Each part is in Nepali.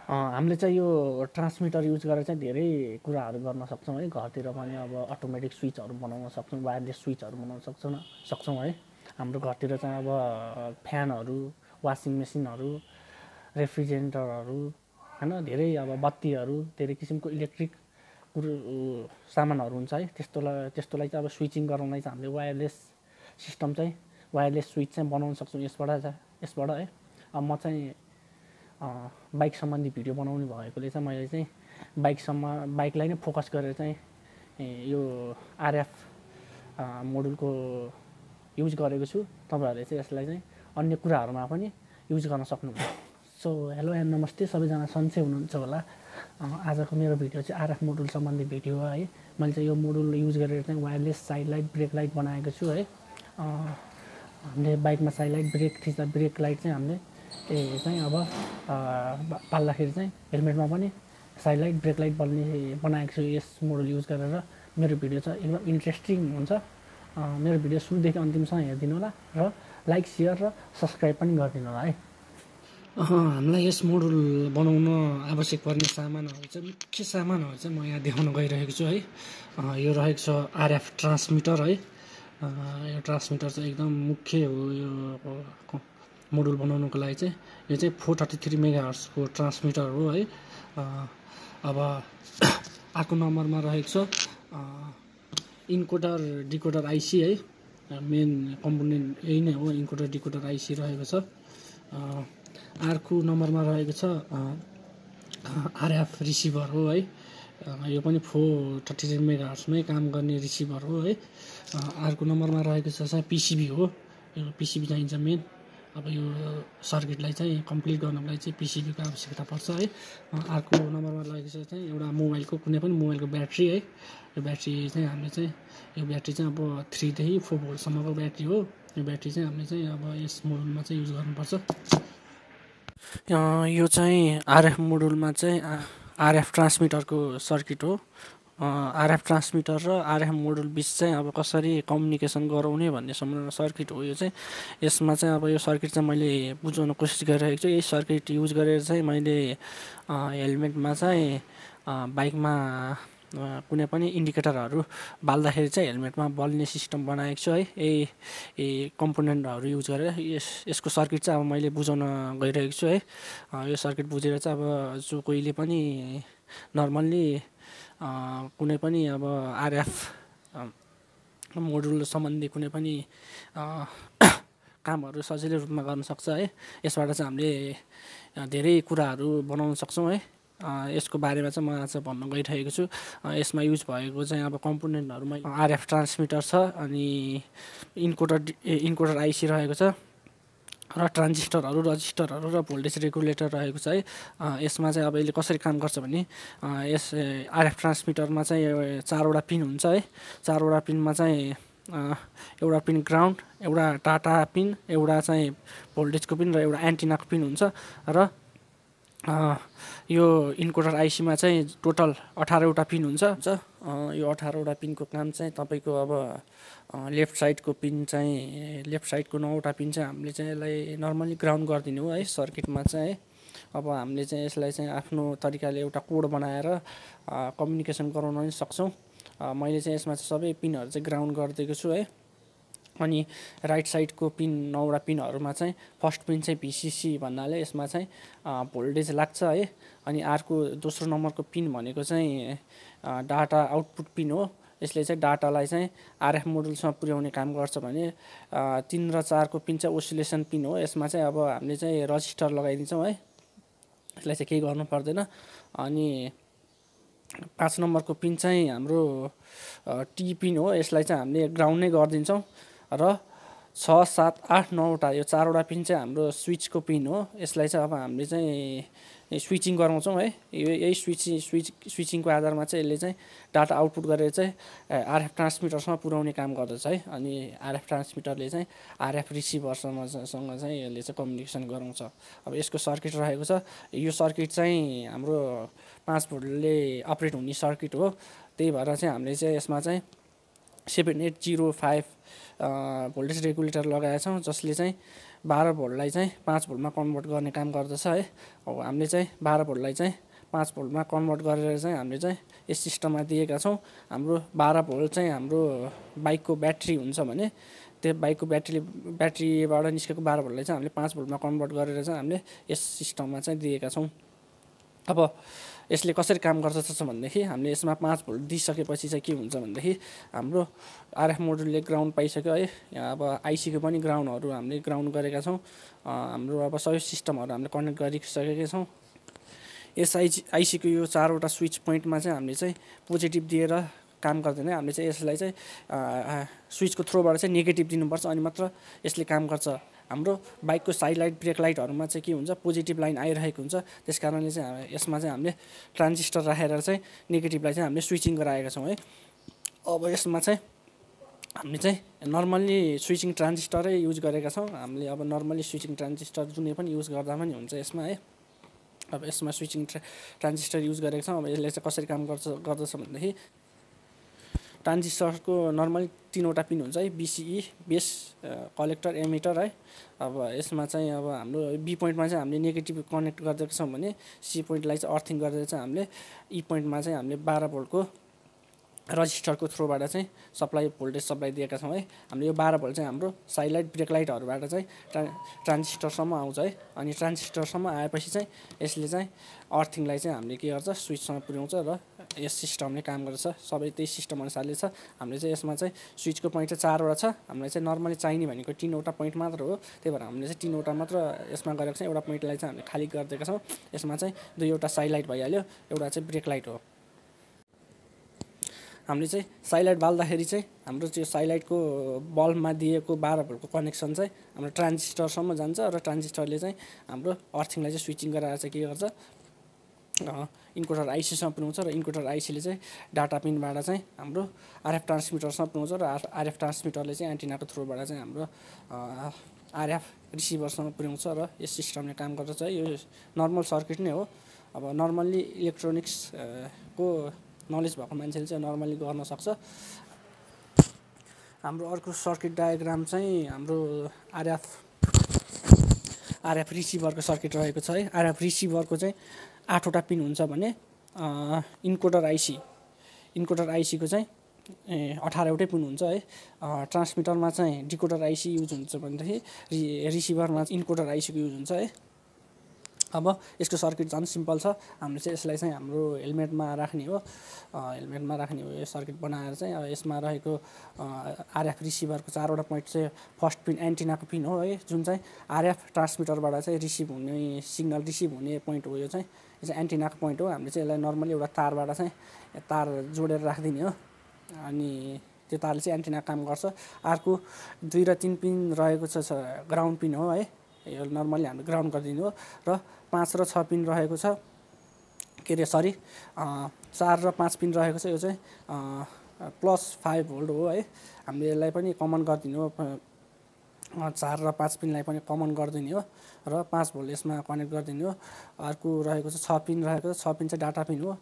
हामीले चाहिँ यो ट्रान्समिटर युज गरेर चाहिँ धेरै कुराहरू गर्न सक्छौँ है। घरतिर पनि अब अटोमेटिक स्विचहरू बनाउन सक्छौँ, वायरलेस स्विचहरू बनाउन सक्छौँ है। हाम्रो घरतिर चाहिँ अब फ्यानहरू, वासिङ मेसिनहरू, रेफ्रिजरेटरहरू हैन, धेरै अब बत्तीहरू, धेरै किसिमको इलेक्ट्रिक सामानहरू हुन्छ है। त्यस्तोलाई चाहिँ अब स्विचिङ गराउनलाई चाहिँ हामीले वायरलेस सिस्टम चाहिँ, वायरलेस स्विच चाहिँ बनाउन सक्छौँ यसबाट है। अब म चाहिँ बाइक सम्बन्धी भिडियो बनाउने भएकोले चाहिँ मैले चाहिँ बाइकलाई नै फोकस गरेर चाहिँ यो आरएफ मोडुलको युज गरेको छु। तपाईहरुले चाहिँ यसलाई चाहिँ अन्य कुराहरुमा पनि युज गर्न सक्नुहुन्छ। सो हेलो एन्ड नमस्ते, सबैजना सन्चै हुनुहुन्छ होला। आजको मेरो भिडियो चाहिँ आरएफ मोडुल सम्बन्धी भिडियो हो है। मैले चाहिँ यो मोडुल युज गरेर चाहिँ wireless side light, brake light बनाएको छु है। हामीले बाइकमा साइड लाइट, ब्रेक लाइट चाहिँ हामीले चाहिँ अब पाल्दाखेरि चाहिँ हेलमेटमा पनि साइड लाइट, ब्रेक लाइट बनाएको छु यस मोडुल युज गरेर। मेरो भिडियो चाहिँ एकदम इन्ट्रेस्टिङ हुन्छ। मेरो भिडियो सुरुदेखि अन्तिमसम्म हेरिदिनु होला र लाइक, सेयर र सब्स्क्राइब पनि गरिदिनु होला है। हामीलाई यस मोडुल बनाउन आवश्यक पर्ने सामानहरू चाहिँ, मुख्य सामानहरू चाहिँ म यहाँ देखाउन गइरहेको छु है। यो रहेको छ आरएफ ट्रान्समिटर है। यो ट्रान्समिटर चाहिँ एकदम मुख्य हो यो मोडुल बनाउनुको लागि चाहिँ। यो चाहिँ 433 मेगाहर्जको ट्रान्समिटर हो है। अब अर्को नम्बरमा रहेको छ इन्कोडर डिकोडर आइसी है। मेन कम्पोनेन्ट यही नै हो, इन्कोडर डिकोडर आइसी रहेको छ। अर्को नम्बरमा रहेको छ आरएफ रिसिभर हो है। यो पनि 433 मेगाहर्जमै काम गर्ने रिसिभर हो है। अर्को नम्बरमा रहेको छ चाहिँ पिसिबी हो। यो पिसिबी चाहिन्छ मेन। अब यो सर्किटलाई चाहिँ कम्प्लिट गर्नको लागि चाहिँ पिसिबीको आवश्यकता पर्छ है। अर्को नम्बरमा रहेको छ चाहिँ एउटा मोबाइलको, कुनै पनि मोबाइलको ब्याट्री है। यो ब्याट्री चाहिँ हामीले चाहिँ यो ब्याट्री चाहिँ अब 3 देखि 4 भोल्टसम्मको ब्याट्री हो। यो ब्याट्री चाहिँ हामीले चाहिँ अब यस मोडुलमा चाहिँ युज गर्नुपर्छ। यो चाहिँ आरएफ मोडुलमा चाहिँ आरएफ ट्रान्समिटरको सर्किट हो। आरएफ ट्रान्समिटर र आरएफ मोडुल बिच चाहिँ अब कसरी कम्युनिकेसन गराउने भन्ने सम्बन्धमा सर्किट हो यो चाहिँ। यसमा चाहिँ अब यो सर्किट चाहिँ मैले बुझाउन कोसिस गरिरहेको छु। यही सर्किट युज गरेर चाहिँ मैले हेलमेटमा चाहिँ बाइकमा कुनै पनि इन्डिकेटरहरू बाल्दाखेरि चाहिँ हेलमेटमा बल्ने सिस्टम बनाएको छु है। यही कम्पोनेन्टहरू युज गरेर यसको सर्किट चाहिँ अब मैले बुझाउन गइरहेको छु है। यो सर्किट बुझेर चाहिँ अब जो कोहीले पनि नर्मल्ली कुनै पनि अब आरएफ मोडुल सम्बन्धी कुनै पनि कामहरू सजिलै रूपमा गर्न सक्छ है। यसबाट चाहिँ हामीले धेरै कुराहरू बनाउन सक्छौँ है। यसको बारेमा चाहिँ म आज भन्न गइरहेको छु। यसमा युज भएको चाहिँ अब कम्पोनेन्टहरूमा आरएफ ट्रान्समिटर छ, अनि इन्कोडर आइसी रहेको छ र ट्रान्जिस्टरहरू, रजिस्टरहरू र भोल्टेज रेगुलेटर रहेको छ है। यसमा चाहिँ अब यसले कसरी काम गर्छ भने यस आरएफ ट्रान्समिटरमा चाहिँ 4वटा पिन हुन्छ है। 4वटा पिनमा चाहिँ एउटा पिन ग्राउन्ड, एउटा टाटा पिन, एउटा चाहिँ भोल्टेजको पिन र एउटा एन्टिनाको पिन हुन्छ। र यो इन्कोडर आइसीमा चाहिँ टोटल 18वटा पिन हुन्छ। यो 18वटा पिनको काम चाहिँ तपाईँको अब लेफ्ट साइडको पिन चाहिँ, लेफ्ट साइडको 9वटा पिन चाहिँ हामीले चाहिँ यसलाई नर्मली ग्राउन्ड गरिदिने हो है सर्किटमा चाहिँ है। अब हामीले चाहिँ यसलाई चाहिँ आफ्नो तरिकाले एउटा कोड बनाएर कम्युनिकेसन गराउन पनि सक्छौँ। मैले चाहिँ यसमा चाहिँ सबै पिनहरू चाहिँ ग्राउन्ड गरिदिएको छु है। अनि राइट साइडको पिन 9वटा पिनहरूमा चाहिँ फर्स्ट पिन चाहिँ भिसिसी भन्नाले यसमा चाहिँ भोल्टेज लाग्छ है। अनि अर्को दोस्रो नम्बरको पिन भनेको चाहिँ डाटा आउटपुट पिन हो। यसले चाहिँ डाटालाई चाहिँ आरएफ मोडुलसँग पुर्याउने काम गर्छ भने 3 र 4को पिन चाहिँ ओसिलेसन पिन हो। यसमा चाहिँ अब हामीले चाहिँ रजिस्टर लगाइदिन्छौँ है। यसलाई चाहिँ केही गर्नु पर्दैन। अनि 5 नम्बरको पिन चाहिँ हाम्रो टी पिन हो। यसलाई चाहिँ हामीले ग्राउन्ड नै गरिदिन्छौँ। र 6, 7, 8, 9वटा यो 4वटा पिन चाहिँ हाम्रो स्विचको पिन हो। यसलाई चाहिँ अब हामीले चाहिँ स्विचिङ गराउँछौँ है। यही स्विचिङको आधारमा चाहिँ यसले चाहिँ डाटा आउटपुट गरेर चाहिँ आरएफ ट्रान्समिटरसँग पुर्याउने काम गर्दछ है। अनि आरएफ ट्रान्समिटरले चाहिँ आरएफ रिसिभरसँग चाहिँ यसले चाहिँ कम्युनिकेसन गराउँछ। अब यसको सर्किट रहेको छ। यो सर्किट चाहिँ हाम्रो 5 भोल्टले अपरेट हुने सर्किट हो। त्यही भएर चाहिँ हामीले चाहिँ यसमा चाहिँ 7805 भोल्टेज रेगुलेटर लगाएका छौँ, जसले चाहिँ 12 भोल्टलाई चाहिँ 5 भोल्टमा कन्भर्ट गर्ने काम गर्दछ है। अब हामीले चाहिँ 12 भोल्टलाई चाहिँ 5 भोल्टमा कन्भर्ट गरेर चाहिँ हामीले चाहिँ यस सिस्टममा दिएका छौँ। हाम्रो 12 भोल्ट चाहिँ हाम्रो बाइकको ब्याट्री हुन्छ भने त्यो बाइकको ब्याट्रीबाट निस्केको 12 भोल्टलाई चाहिँ हामीले 5 भोल्टमा कन्भर्ट गरेर चाहिँ हामीले यस सिस्टममा चाहिँ दिएका छौँ। अब यसले कसरी काम गर्दछ भनेदेखि हामीले यसमा 5 भोल्ट दिइसकेपछि चाहिँ के हुन्छ भनेदेखि हाम्रो आरएफ मोडुलले ग्राउन्ड पाइसक्यो है। यहाँ अब आइसीको पनि ग्राउन्डहरू हामीले ग्राउन्ड गरेका छौँ। हाम्रो अब सबै सिस्टमहरू हामीले कनेक्ट गरिसकेका छौँ। यस आइसीको यो 4वटा स्विच पोइन्टमा चाहिँ हामीले चाहिँ पोजिटिभ दिएर काम गर्दैन। हामीले चाहिँ यसलाई चाहिँ स्विचको थ्रोबाट चाहिँ नेगेटिभ दिनुपर्छ अनि मात्र यसले काम गर्छ। हाम्रो बाइकको साइड लाइट ब्रेक लाइटहरूमा चाहिँ के हुन्छ पोजिटिभ लाइन आइरहेको हुन्छ। त्यस कारणले चाहिँ यसमा चाहिँ हामीले ट्रान्जिस्टर राखेर चाहिँ नेगेटिभलाई चाहिँ हामीले स्विचिङ गराएका छौँ है। अब यसमा चाहिँ हामीले चाहिँ नर्मल्ली स्विचिङ ट्रान्जिस्टरै युज गरेका छौँ। हामीले अब नर्मल्ली स्विचिङ ट्रान्जिस्टर जुनै पनि युज गर्दा पनि हुन्छ यसमा है। अब यसमा स्विचिङ ट्रान्जिस्टर युज गरेका छौँ। अब यसले चाहिँ कसरी काम गर्दछ भनेदेखि ट्रान्जिस्टरको नर्मली 3वटा पिन हुन्छ है, बिसिई, बेस, कलेक्टर, एमिटर है। अब यसमा चाहिँ अब हाम्रो बी पोइन्टमा चाहिँ हामीले नेगेटिभ कनेक्ट गरिदिएका छौँ भने सी पोइन्टलाई चाहिँ अर्थिङ गरेर चाहिँ हामीले ई पोइन्टमा चाहिँ हामीले 12 भोल्टको रजिस्टरको थ्रोबाट चाहिँ भोल्टेज सप्लाई दिएका छौँ है। हामीले यो 12 भोल्ट चाहिँ हाम्रो साइड लाइट ब्रेक लाइटहरूबाट चाहिँ ट्रान्जिस्टरसम्म आउँछ है। अनि ट्रान्जिस्टरसम्म आएपछि चाहिँ यसले चाहिँ अर्थिङलाई चाहिँ हामीले के गर्छ स्विचसँग पुर्याउँछ र यस सिस्टमले काम गर्छ। सबै त्यही सिस्टम अनुसारले छ। हामीले चाहिँ यसमा चाहिँ स्विचको पोइन्ट चाहिँ 4वटा छ। हामीलाई चाहिँ नर्मली चाहिने भनेको 3वटा पोइन्ट मात्र हो। त्यही भएर हामीले चाहिँ 3वटा मात्र यसमा गरेको छ। एउटा पोइन्टलाई चाहिँ हामीले खाली गरिदिएका छौँ। यसमा चाहिँ 2वटा साइड लाइट भइहाल्यो, एउटा चाहिँ ब्रेक लाइट हो। हामीले चाहिँ साइलाइट बाल्दाखेरि चाहिँ हाम्रो त्यो साइलाइटको बल्बमा दिएको 12 भोल्टको कनेक्सन चाहिँ हाम्रो ट्रान्जिस्टरसम्म जान्छ र ट्रान्जिस्टरले चाहिँ हाम्रो अर्थिङलाई चाहिँ स्विचिङ गराएर चाहिँ के गर्छ इन्कोडर आइसीसँग पुर्याउँछ र इन्कोडर आइसीले चाहिँ डाटा पिनबाट चाहिँ हाम्रो आरएफ ट्रान्समिटरसँग पुर्याउँछ र आरएफ ट्रान्समिटरले चाहिँ एन्टिनाको थ्रुबाट चाहिँ हाम्रो आरएफ रिसिभरसँग पुर्याउँछ र यस सिस्टमले काम गर्दछ। यो नर्मल सर्किट नै हो। अब नर्मल्ली इलेक्ट्रोनिक्सको नलेज भएको मान्छेले चाहिँ नर्मली गर्न सक्छ। हाम्रो अर्को सर्किट डायग्राम चाहिँ हाम्रो आरएफ रिसिभरको सर्किट रहेको छ है। आरएफ रिसिभरको चाहिँ 8वटा पिन हुन्छ भने इन्कोडर आइसीको चाहिँ 18वटै पिन हुन्छ है। ट्रान्समिटरमा चाहिँ डिकोडर आइसी युज हुन्छ भनेदेखि रिसिभरमा इन्कोडर आइसीको युज हुन्छ है। अब यसको सर्किट झन् सिम्पल छ। हामीले चाहिँ यसलाई चाहिँ हाम्रो हेलमेटमा राख्ने हो। यो सर्किट बनाएर चाहिँ अब यसमा रहेको आरएफ रिसिभरको 4वटा पोइन्ट चाहिँ फर्स्ट पिन एन्टिनाको पिन हो है, जुन चाहिँ आरएफ ट्रान्समिटरबाट चाहिँ सिग्नल रिसिभ हुने पोइन्ट हो। यो चाहिँ एन्टिनाको पोइन्ट हो। हामीले चाहिँ यसलाई नर्मली एउटा तारबाट चाहिँ तार जोडेर राखिदिने हो अनि त्यो तारले चाहिँ एन्टिना काम गर्छ। अर्को 2 र 3 पिन रहेको छ ग्राउन्ड पिन हो है। यो नर्मली हामीले ग्राउन्ड गरिदिनु हो र 5 र 6 पिन रहेको छ 4 र 5 पिन रहेको छ। यो चाहिँ +5 भोल्ट हो है। हामीले यसलाई पनि कमन गरिदिनु हो। 4 र 5 पिनलाई पनि कमन गरिदिने हो र 5 भोल्ट यसमा कनेक्ट गरिदिने हो। अर्को रहेको छ 6 पिन रहेको छ। 6 पिन चाहिँ डाटा पिन हो।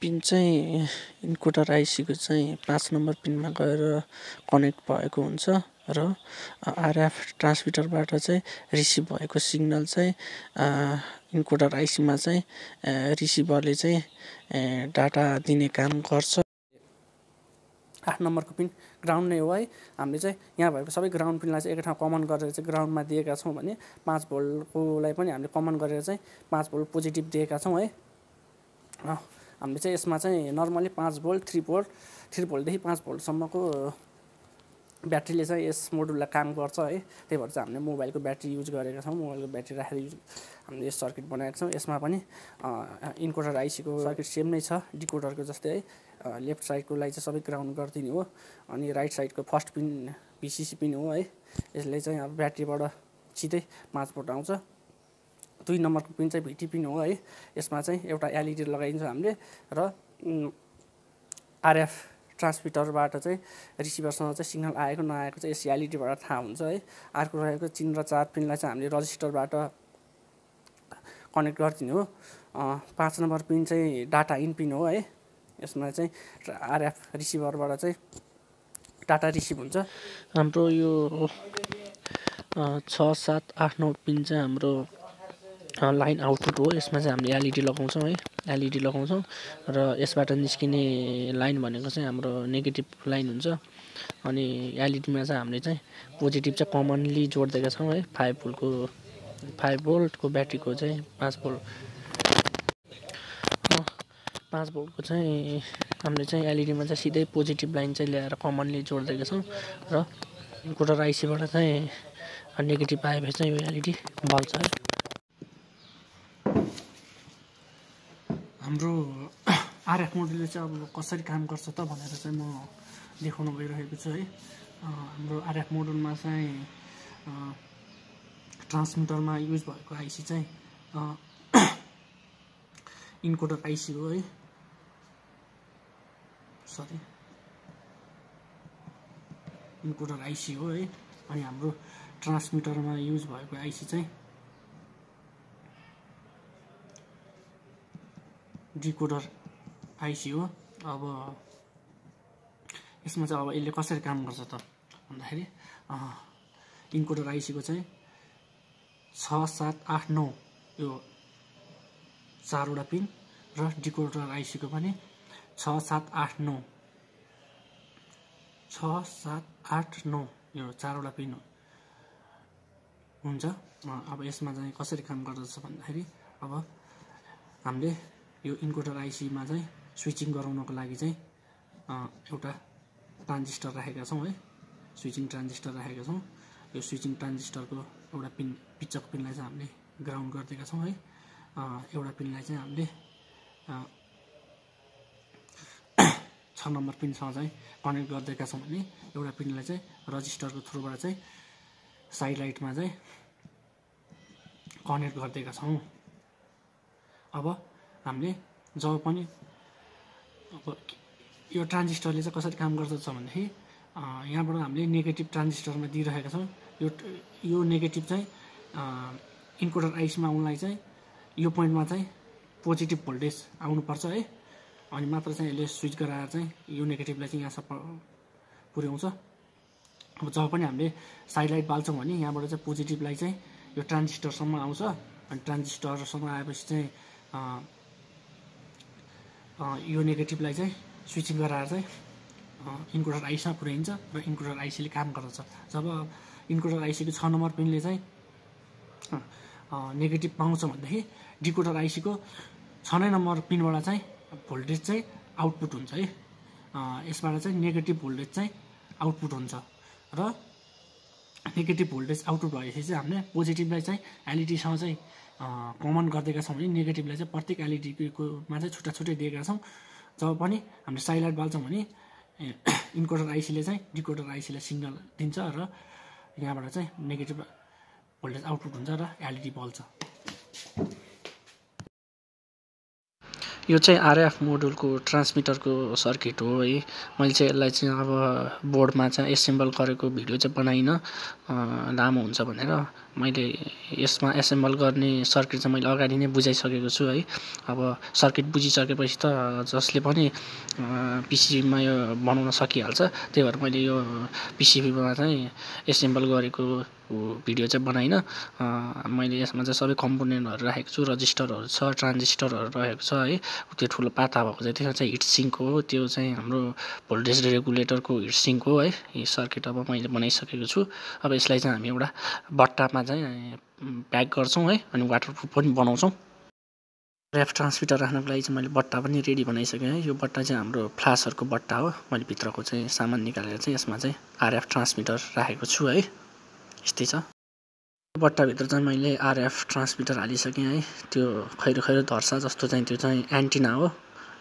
पिन चाहिँ इन्कोडर आइसीको चाहिँ 5 नम्बर पिनमा गएर कनेक्ट भएको हुन्छ र आरएफ ट्रान्समिटरबाट चाहिँ रिसिभ भएको सिग्नल चाहिँ इन्कोडर आइसीमा चाहिँ रिसिभरले चाहिँ डाटा दिने काम गर्छ। 8 नम्बरको पिन ग्राउन्ड नै हो है। हामीले चाहिँ यहाँ भएको सबै ग्राउन्ड पिनलाई चाहिँ एक ठाउँ कमन गरेर चाहिँ ग्राउन्डमा दिएका छौँ भने 5 भोल्टकोलाई पनि हामीले कमन गरेर चाहिँ 5 भोल्ट पोजिटिभ दिएका छौँ है। हामीले चाहिँ यसमा चाहिँ नर्मली 5 भोल्ट 3 भोल्टदेखि 5 भोल्टसम्मको ब्याट्रीले चाहिँ यस मोडुललाई काम गर्छ है। त्यही भएर चाहिँ हामीले मोबाइलको ब्याट्री युज गरेका छौँ। मोबाइलको ब्याट्री राखेर हामीले यस सर्किट बनाएका छौँ। यसमा पनि इन्कोडर आइसीको सर्किट सेम नै छ डिकोडरको जस्तै है। लेफ्ट साइडकोलाई चाहिँ सबै ग्राउन्ड गरिदिने हो अनि राइट साइडको फर्स्ट पिन भिसिसी पिन हो है। यसले चाहिँ अब ब्याट्रीबाट सिधै 5 भोल्ट आउँछ। 2 नम्बरको पिन चाहिँ भिटी पिन हो है। यसमा चाहिँ एउटा एलइडी लगाइन्छ हामीले र आरएफ ट्रान्समिटरबाट चाहिँ रिसिभरसँग चाहिँ सिग्नल आएको नआएको चाहिँ यस एलइडीबाट थाहा हुन्छ है। अर्को रहेको 3 र 4 पिनलाई चाहिँ हामीले रजिस्टरबाट कनेक्ट गरिदिने हो। 5 नम्बर पिन चाहिँ डाटा इन पिन हो है। यसमा चाहिँ आरएफ रिसिभरबाट चाहिँ डाटा रिसिभ हुन्छ। हाम्रो यो 6, 7, 8, 9 पिन चाहिँ हाम्रो लाइन आउटपुट हो। यसमा चाहिँ हामीले एलइडी लगाउँछौँ है, एलइडी लगाउँछौँ र यसबाट निस्किने लाइन भनेको चाहिँ हाम्रो नेगेटिभ लाइन हुन्छ। अनि एलइडीमा चाहिँ हामीले चाहिँ पोजिटिभ चाहिँ कमनली जोडिदिएका छौँ है। 5 भोल्टको ब्याट्रीको चाहिँ 5 भोल्टको चाहिँ हामीले चाहिँ एलइडीमा चाहिँ सिधै पोजिटिभ लाइन चाहिँ ल्याएर कमनली जोडिदिएका छौँ र इन्कोडर आइसीबाट चाहिँ नेगेटिभ आएपछि चाहिँ यो एलइडी बल्छ है। हाम्रो आरएफ मोडुलले चाहिँ अब कसरी काम गर्छ त भनेर चाहिँ म देखाउन गइरहेको छु है। हाम्रो आरएफ मोडुलमा चाहिँ ट्रान्समिटरमा युज भएको आइसी चाहिँ इन्कोडर आइसी हो है। इन्कोडर आइसी हो है। अनि हाम्रो ट्रान्समिटरमा युज भएको आइसी चाहिँ डिकोडर आइसी हो। अब यसमा चाहिँ अब यसले कसरी काम गर्छ त भन्दाखेरि इन्कोडर आइसीको चाहिँ 6, 7, 8, 9 यो 4वटा पिन र डिकोडर आइसीको पनि 6, 7, 8, 9 6, 7, 8, 9 यो 4वटा पिन हुन्छ। अब यसमा चाहिँ कसरी काम गर्दछ भन्दाखेरि अब हामीले यो इन्कोडर आइसीमा चाहिँ स्विचिङ गराउनको लागि चाहिँ एउटा ट्रान्जिस्टर राखेका छौँ है। स्विचिङ ट्रान्जिस्टर राखेका छौँ। यो स्विचिङ ट्रान्जिस्टरको एउटा पिन पिचक पिनलाई चाहिँ हामीले ग्राउन्ड गरिदिएका छौँ है। एउटा पिनलाई चाहिँ हामीले 6 नम्बर पिनसँग चाहिँ कनेक्ट गरिदिएका छौँ भने एउटा पिनलाई चाहिँ रजिस्टरको थ्रुबाट चाहिँ साइड लाइटमा चाहिँ कनेक्ट गरिदिएका छौँ। अब हामीले जब पनि अब यो ट्रान्जिस्टरले चाहिँ कसरी काम गर्दछ भनेदेखि यहाँबाट हामीले नेगेटिभ ट्रान्जिस्टरमा दिइरहेका छौँ। यो नेगेटिभ चाहिँ इन्कोडर आइसीमा आउनलाई चाहिँ यो पोइन्टमा चाहिँ पोजिटिभ भोल्टेज आउनुपर्छ है। अनि मात्र चाहिँ यसले स्विच गराएर चाहिँ यो नेगेटिभलाई चाहिँ यहाँसम्म पुर्याउँछ। अब जब पनि हामीले साइड लाइट बाल्छौँ भने यहाँबाट चाहिँ पोजिटिभलाई चाहिँ यो ट्रान्जिस्टरसम्म आउँछ। अनि ट्रान्जिस्टरसम्म आएपछि चाहिँ यो नेगेटिभलाई चाहिँ स्विचिङ गराएर चाहिँ इन्कोडर आइसीमा पुर्याइन्छ र इन्कोडर आइसीले काम गर्दछ। जब इन्कोडर आइसीको 6 नम्बर पिनले चाहिँ नेगेटिभ पाउँछ भनेदेखि डिकोडर आइसीको 6 नम्बर पिनबाट चाहिँ भोल्टेज चाहिँ आउटपुट हुन्छ है। यसबाट चाहिँ नेगेटिभ भोल्टेज चाहिँ आउटपुट हुन्छ र नेगेटिभ भोल्टेज आउटपुट भएपछि चाहिँ हामीले पोजिटिभलाई चाहिँ एलइडीसँग चाहिँ कमन गरिदिएका छौँ भने नेगेटिभलाई चाहिँ प्रत्येक एलइडीकोमा चाहिँ छुट्टा छुट्टै दिएका छौँ। जब पनि हामीले साइड लाइट बाल्छौँ भने इन्कोडर आइसीले चाहिँ डिकोडर आइसीलाई सिग्नल दिन्छ र यहाँबाट चाहिँ नेगेटिभ भोल्टेज आउटपुट हुन्छ र एलइडी बल्छ। यो चाहिँ आरएफ मोडुलको ट्रान्समिटरको सर्किट हो है। मैले चाहिँ यसलाई चाहिँ अब बोर्डमा चाहिँ एसेम्बल गरेको भिडियो चाहिँ बनाइनँ, लामो हुन्छ भनेर। मैले यसमा एसेम्बल गर्ने सर्किट चाहिँ मैले अगाडि नै बुझाइसकेको छु है। अब सर्किट बुझिसकेपछि त जसले पनि पिसिबीमा यो बनाउन सकिहाल्छ। त्यही भएर मैले यो पिसिबीमा चाहिँ एसेम्बल गरेको भिडियो चाहिँ बनाइनँ। मैले यसमा चाहिँ सबै कम्पोनेन्टहरू राखेको छु, रजिस्टरहरू छ, ट्रान्जिस्टरहरू रहेको छ है। त्यो ठुलो पाता भएको चाहिँ त्यो चाहिँ हिट सिङ्क हो। त्यो चाहिँ हाम्रो भोल्टेज रेगुलेटरको हिट सिङ्क हो है। यो सर्किट अब मैले बनाइसकेको छु। अब यसलाई चाहिँ हामी एउटा बट्टामा चाहिँ प्याक गर्छौँ है। अनि वाटरप्रुफ पनि बनाउँछौँ। आरएफ ट्रान्समिटर राख्नको लागि चाहिँ मैले बट्टा पनि रेडी बनाइसकेँ है। यो बट्टा चाहिँ हाम्रो फ्लासहरूको बट्टा हो। मैले भित्रको चाहिँ सामान निकालेर चाहिँ यसमा चाहिँ आरएफ ट्रान्समिटर राखेको छु है। यस्तै छ। बट्टाभित्र चाहिँ मैले आरएफ ट्रान्समिटर हालिसकेँ है। त्यो खैरो खैरो धर्सा जस्तो चाहिँ त्यो चाहिँ एन्टिना हो।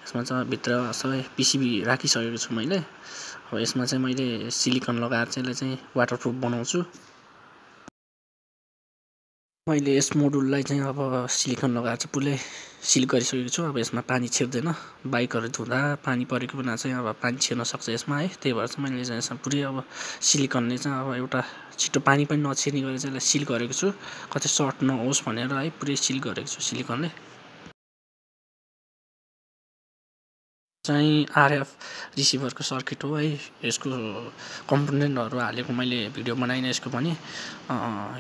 यसमा चाहिँ भित्र सबै पिसिबी राखिसकेको छु मैले। अब यसमा चाहिँ मैले सिलिकन लगाएर चाहिँ यसलाई चाहिँ वाटरप्रुफ बनाउँछु। मैले यस मोडुललाई चाहिँ अब सिलिकन लगाएर चाहिँ पुरै सिल गरिसकेको छु। अब यसमा पानी छिर्दैन। बाइकहरू धुँदा पानी परेको बेला चाहिँ अब पानी छिर्न सक्छ यसमा है। त्यही भएर चाहिँ मैले चाहिँ यसमा पुरै अब सिलिकनले चाहिँ अब एउटा छिटो पानी पनि नछिर्ने गरेर चाहिँ यसलाई सिल गरेको छु। कतै सर्ट नहोस् भनेर है, पुरै सिल गरेको छु सिलिकनले। चाहिँ आरएफ रिसिभरको सर्किट हो है। यसको कम्पोनेन्टहरू हालेको मैले भिडियो बनाइनँ यसको पनि।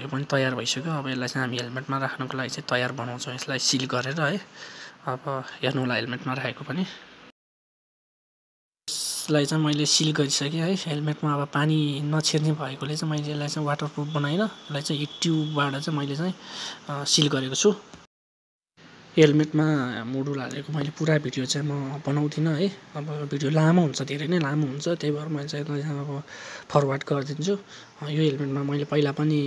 यो पनि तयार भइसक्यो। अब यसलाई चाहिँ हामी हेलमेटमा राख्नको लागि चाहिँ तयार बनाउँछौँ यसलाई सिल गरेर है। अब हेर्नु होला हेलमेटमा राखेको पनि। यसलाई चाहिँ मैले सिल गरिसकेँ है। हेलमेटमा अब पानी नछिर्ने भएकोले चाहिँ मैले यसलाई चाहिँ वाटरप्रुफ बनाएर यसलाई चाहिँ हिट ट्युबबाट चाहिँ मैले चाहिँ सिल गरेको छु। हेलमेटमा मोडुल हालेको मैले पुरा भिडियो चाहिँ म बनाउँदिनँ है। अब भिडियो लामो हुन्छ, धेरै नै लामो हुन्छ, त्यही भएर मैले चाहिँ अब फरवार्ड गरिदिन्छु। यो हेलमेटमा मैले पहिला पनि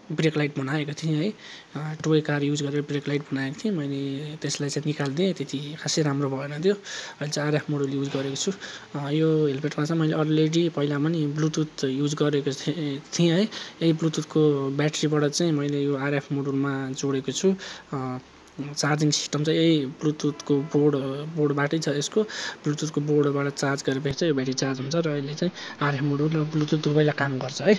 ब्रेक लाइट बनाएको थिएँ है। टोय कार युज गरेर ब्रेक लाइट बनाएको थिएँ मैले। त्यसलाई चाहिँ निकालिदिएँ, त्यति खासै राम्रो भएन त्यो। अहिले चाहिँ आरएफ मोडल युज गरेको छु। यो हेलमेटमा चाहिँ मैले अलरेडी पहिला पनि ब्लुटुथ युज गरेको थिएँ है। यही ब्लुटुथको ब्याट्रीबाट चाहिँ मैले यो आरएफ मोडलमा जोडेको छु। चार्जिङ सिस्टम चाहिँ यही ब्लुटुथको बोर्डबाटै छ। यसको ब्लुटुथको बोर्डबाट चार्ज गरेपछि चाहिँ यो ब्याट्री चार्ज हुन्छ र अहिले चाहिँ आरएफ मोडल र ब्लुटुथ दुवैलाई काम गर्छ है।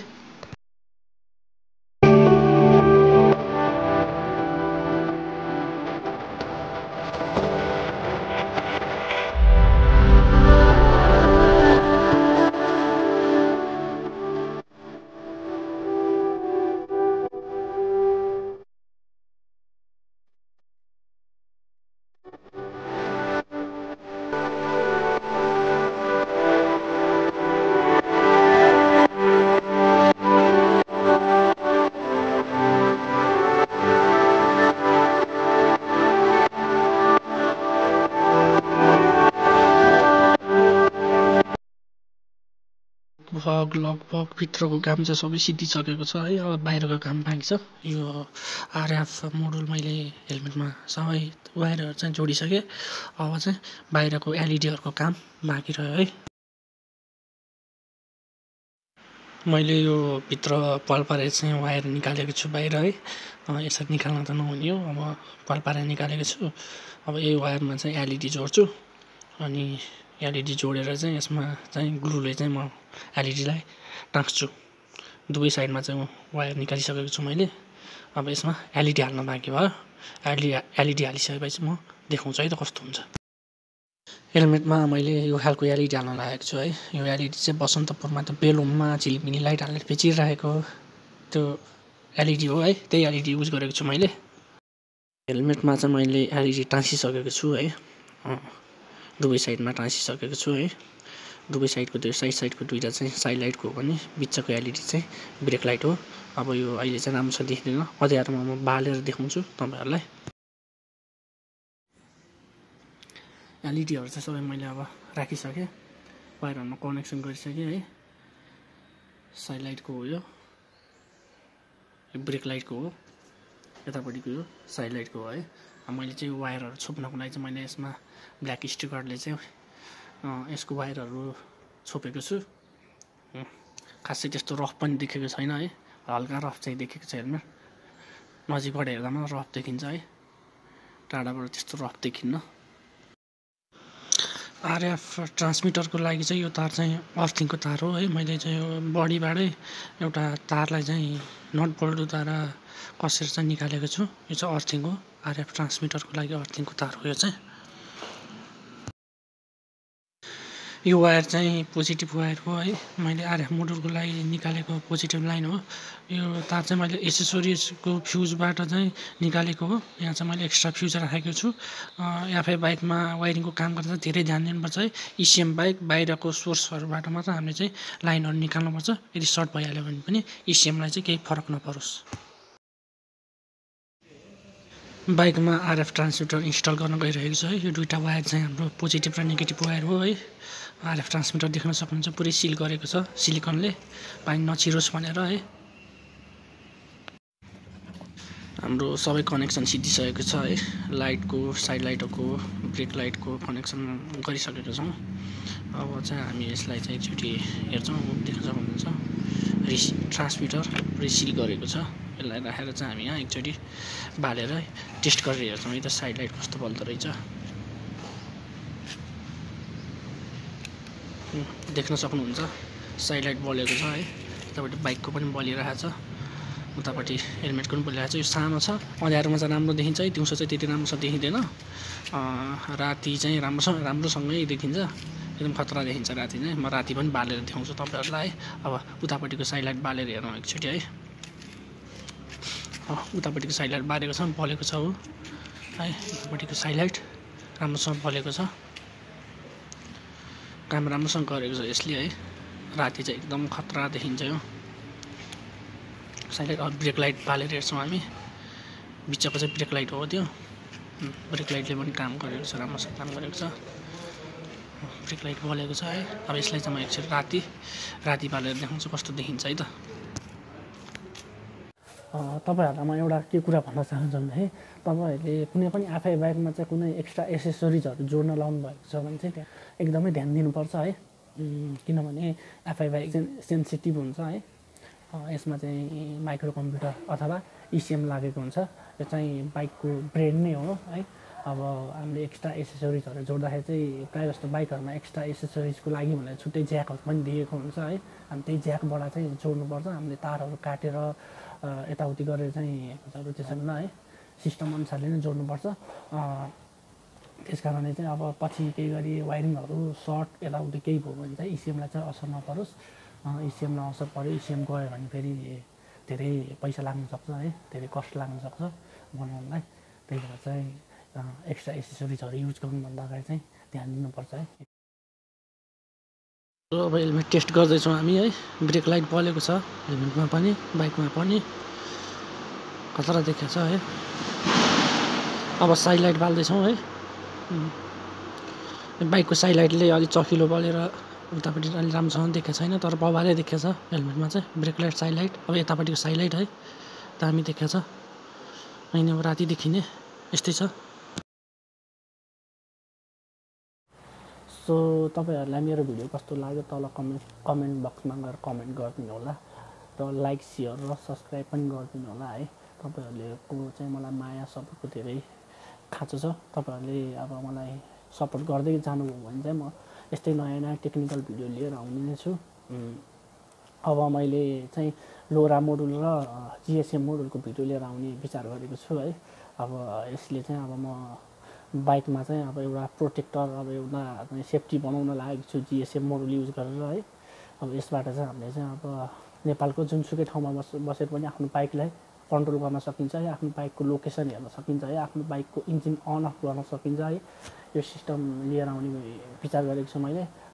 लगभग भित्रको काम चाहिँ सबै सिद्धिसकेको छ है। अब बाहिरको काम बाँकी छ। यो आरएफ मोडल मैले हेलमेटमा सबै वायरहरू चाहिँ जोडिसकेँ। अब चाहिँ बाहिरको एलइडीहरूको काम बाँकी रह्यो है। मैले यो भित्र पाल पारेर चाहिँ वायर निकालेको छु बाहिर है। यसरी निकाल्न त नहुने हो, अब पाल पारेर निकालेको छु। अब यही वायरमा चाहिँ एलइडी जोड्छु अनि एलइडी जोडेर चाहिँ यसमा चाहिँ ग्लुले चाहिँ म एलइडीलाई टाँस्छु। दुवै साइडमा चाहिँ वायर निकालिसकेको छु मैले। अब यसमा एलइडी हाल्न बाँकी भयो। एलइडी हालिसकेपछि म देखाउँछु है त कस्तो हुन्छ। हेलमेटमा मैले यो खालको एलइडी हाल्न लागेको छु है। यो एलइडी चाहिँ बसन्तपुरमा त बेलुममा झिलिमिली लाइट हालेर बेचिरहेको त्यो एलइडी हो है। त्यही एलइडी युज गरेको छु मैले। हेलमेटमा चाहिँ मैले एलइडी टाँसिसकेको छु है। दुवै साइडमा टाँसिसकेको छु है। दुवै साइडको त्यो साइडको दुईवटा चाहिँ साइड लाइटको हो भने बिचको एलइडी चाहिँ ब्रेक लाइट हो। अब यो अहिले चाहिँ राम्रोसँग देख्दैन, अँध्यारोमा म बालेर देखाउँछु तपाईँहरूलाई। एलइडीहरू चाहिँ सबै मैले अब राखिसकेँ, वायरहरूमा कनेक्सन गरिसकेँ है। साइड लाइटको हो यो ब्रेक लाइटको हो, यतापट्टिको यो साइड लाइटको हो है। मैले चाहिँ वायरहरू छोप्नको लागि चाहिँ मैले यसमा ब्ल्याक स्टिकरले चाहिँ यसको वायरहरू छोपेको छु। खासै त्यस्तो रफ पनि देखेको छैन है। हल्का रफ चाहिँ देखेको छ हेलमेट। नजिकबाट हेर्दा मात्र रफ देखिन्छ है, टाढाबाट त्यस्तो रफ देखिन्न। आरएफ ट्रान्समिटरको लागि चाहिँ यो तार चाहिँ अर्थिङको तार हो है। मैले चाहिँ यो बडीबाटै एउटा तारलाई चाहिँ नट बोल्टद्वारा कसेर चाहिँ निकालेको छु। यो चाहिँ अर्थिङ हो, आरएफ ट्रान्समिटरको लागि अर्थिङको तार हो यो चाहिँ। यो वायर चाहिँ पोजिटिभ वायर हो है। मैले आरएफ मोडलको लागि निकालेको पोजिटिभ लाइन हो। यो तार चाहिँ मैले एसेसोरिजको फ्युजबाट चाहिँ निकालेको हो। यहाँ चाहिँ मैले एक्स्ट्रा फ्युज राखेको छु। एफआई बाइकमा वायरिङको काम गर्दा चाहिँ धेरै ध्यान दिनुपर्छ है। इसिएम बाइक बाहिरको सोर्सहरूबाट मात्र हामीले चाहिँ लाइनहरू निकाल्नुपर्छ। यदि सर्ट भइहाल्यो भने पनि इसिएमलाई चाहिँ केही फरक नपरोस्। बाइकमा आरएफ ट्रान्समिटर इन्स्टल गर्न गइरहेको छ है। यो दुईवटा वायर चाहिँ हाम्रो पोजिटिभ र नेगेटिभ वायर हो है। आरएफ ट्रान्समिटर देख्न सक्नुहुन्छ पुरै सिल गरेको छ सिलिकनले, पानी नछिरोस् भनेर है। हाम्रो सबै कनेक्सन सिद्धिसकेको छ है। लाइटको, साइड लाइटको, ब्रेक लाइटको कनेक्सन गरिसकेको छौँ। अब चाहिँ हामी यसलाई चाहिँ एकचोटि हेर्छौँ, देख्न सक्नुहुन्छ ट्रान्समिटर रिसिल गरेको छ। यसलाई राखेर चाहिँ हामी यहाँ एकचोटि बालेर टेस्ट गरेर हेर्छौँ है त साइड लाइट कस्तो बल्दो रहेछ। देख्न सक्नुहुन्छ साइड लाइट बलेको छ है। यतापट्टि बाइकको पनि बलिरहेको छ। उतापट्टि हेलमेटको पनि बोलिरहेको छ। यो सानो छ, अँध्यारोमा चाहिँ राम्रो देखिन्छ है, दिउँसो चाहिँ त्यति राम्रोसँग देखिँदैन, राति चाहिँ राम्रोसँगै देखिन्छ, एकदम खतरा देखिन्छ राति चाहिँ। म राति पनि बालेर देखाउँछु तपाईँहरूलाई है। अब उतापट्टिको साइडलाइट बालेर हेरौँ एकचोटि है। उतापट्टिको साइडलाइट बालेको छ, बलेको छ हो है। उतापट्टिको साइडलाइट राम्रोसँग बलेको छ, काम राम्रोसँग गरेको छ यसले है। राति चाहिँ एकदम खतरा देखिन्छ यो साइडलाइट। अब ब्रेक लाइट बालेर हेर्छौँ हामी, बिचको चाहिँ ब्रेक लाइट हो त्यो। ब्रेक लाइटले पनि काम गरेको छ, राम्रोसँग काम गरेको छ, ब्रेक लाइट बलेको छ है। अब यसलाई चाहिँ म एकचोटि राति बालेर देखाउँछु कस्तो देखिन्छ है त। तपाईँहरूलाई म एउटा के कुरा भन्न चाहन्छु भने तपाईँहरूले कुनै पनि आफै बाइकमा चाहिँ कुनै एक्स्ट्रा एसेसरिजहरू जोड्न लाउनु भएको छ भने चाहिँ त्यहाँ एकदमै ध्यान दिनुपर्छ है। किनभने आफै बाइक चाहिँ सेन्सिटिभ हुन्छ है। यसमा चाहिँ माइक्रो कम्प्युटर अथवा इसिएम लागेको हुन्छ। यो चाहिँ बाइकको ब्रेन नै हो है। अब हामीले एक्स्ट्रा एसेसरिजहरू जोड्दाखेरि चाहिँ प्रायः जस्तो बाइकहरूमा एक्स्ट्रा एसेसरिजको लागि भनेर छुट्टै ज्याकहरू पनि दिएको हुन्छ है। हामी त्यही ज्याकबाट चाहिँ जोड्नुपर्छ। हामीले तारहरू काटेर यताउति गरेर चाहिँ त्यसरी नै है सिस्टम अनुसारले नै जोड्नुपर्छ। त्यस कारणले चाहिँ अब पछि केही गरी वायरिङहरू सर्ट यताउति केही भयो भने चाहिँ इसिएमलाई चाहिँ असर नपरोस्। इसिएमलाई असर पऱ्यो, इसिएम गयो भने फेरि धेरै पैसा लाग्न सक्छ है, धेरै कस्ट लाग्न सक्छ बनाउनलाई। त्यही भएर चाहिँ एक्स्ट्रा एसेसरिजहरू युज गर्नुभन्दा अगाडि चाहिँ ध्यान दिनुपर्छ है। अब हेलमेट टेस्ट गर्दैछौँ हामी है। ब्रेक लाइट बलेको छ हेलमेटमा पनि बाइकमा पनि, खतरा देखेको छ है। अब साइड लाइट बाल्दैछौँ है। बाइकको साइड लाइटले अलिक चकिलो बलेर उतापट्टि अलिक राम्रोसँग देखेको छैन, तर बबाले देखेको छ हेलमेटमा चाहिँ ब्रेक लाइट साइड लाइट। अब यतापट्टिको साइड लाइट है दामी देखेको छ होइन। अब राति देखिने यस्तै छ। सो तपाईँहरूलाई मेरो भिडियो कस्तो लाग्यो तल कमेन्ट बक्समा गएर कमेन्ट गरिदिनु होला र लाइक सेयर र सब्सक्राइब पनि गरिदिनु होला है। तपाईँहरूको चाहिँ मलाई माया सपोर्टको धेरै खाँचो छ। तपाईँहरूले अब मलाई सपोर्ट गर्दै जानुभयो भने चाहिँ म यस्तै नयाँ नयाँ टेक्निकल भिडियो लिएर आउने नै छु। अब मैले चाहिँ लोरा मोडुल र जिएसएम मोडुलको भिडियो लिएर आउने विचार गरेको छु है। अब यसले चाहिँ अब म बाइकमा चाहिँ अब एउटा प्रोटेक्टर, अब एउटा सेफ्टी बनाउन लागेको छु जिएसएम मोडुल युज गरेर है। अब यसबाट चाहिँ हामीले चाहिँ अब नेपालको जुनसुकै ठाउँमा बसेर पनि आफ्नो बाइकलाई कन्ट्रोल गर्न सकिन्छ है, आफ्नो बाइकको लोकेसन हेर्न सकिन्छ है, आफ्नो बाइकको इन्जिन अन अफ गर्न सकिन्छ है। यो सिस्टम लिएर आउने विचार गरेको छु मैले।